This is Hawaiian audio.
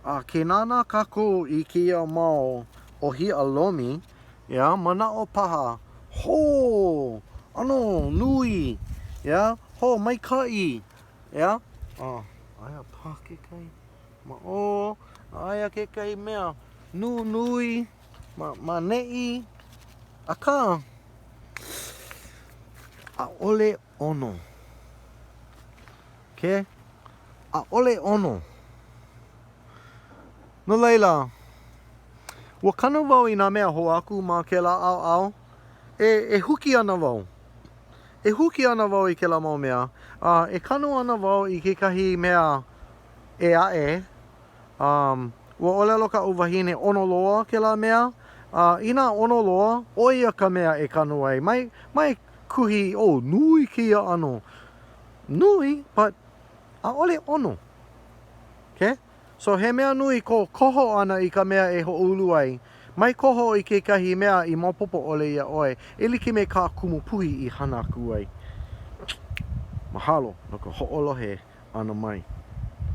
A ke nānā kākou i kēia mau ʻōhiʻa lomi, ʻeā, manaʻo paha, hō, ʻano nui, ʻeā, hō, maikaʻi, ʻeā, a aia paha kekahi ma ʻō, aia kekahi mea nunui ma ma neʻi, akā, ʻaʻole ʻono. Ke? ʻAʻole ʻono. No laila, ua kanu wau i nā mea hou aku ma kēlā ʻaoʻao. E, e huki ana wau. E huki ana wau i kēlā mau mea, a e kanu ana wau i kekahi mea ʻē aʻe. Um, ua ʻōlelo kaʻu wahine ʻono loa kēlā mea, a inā ʻono loa, ʻo ia ka mea e kanu ai. Mai, mai kuhi, oh, nui kēia ʻano. Nui, but ʻaʻole ʻono. Okay? So he mea nui ko koho ʻana i ka mea e hoʻoulu ai. Mai koho i kekahi mea i maopopo ʻole iā ʻoe, e like me kā Kumu Puhi i hana aku ai. Mahalo no ka hoʻolohe ʻana mai.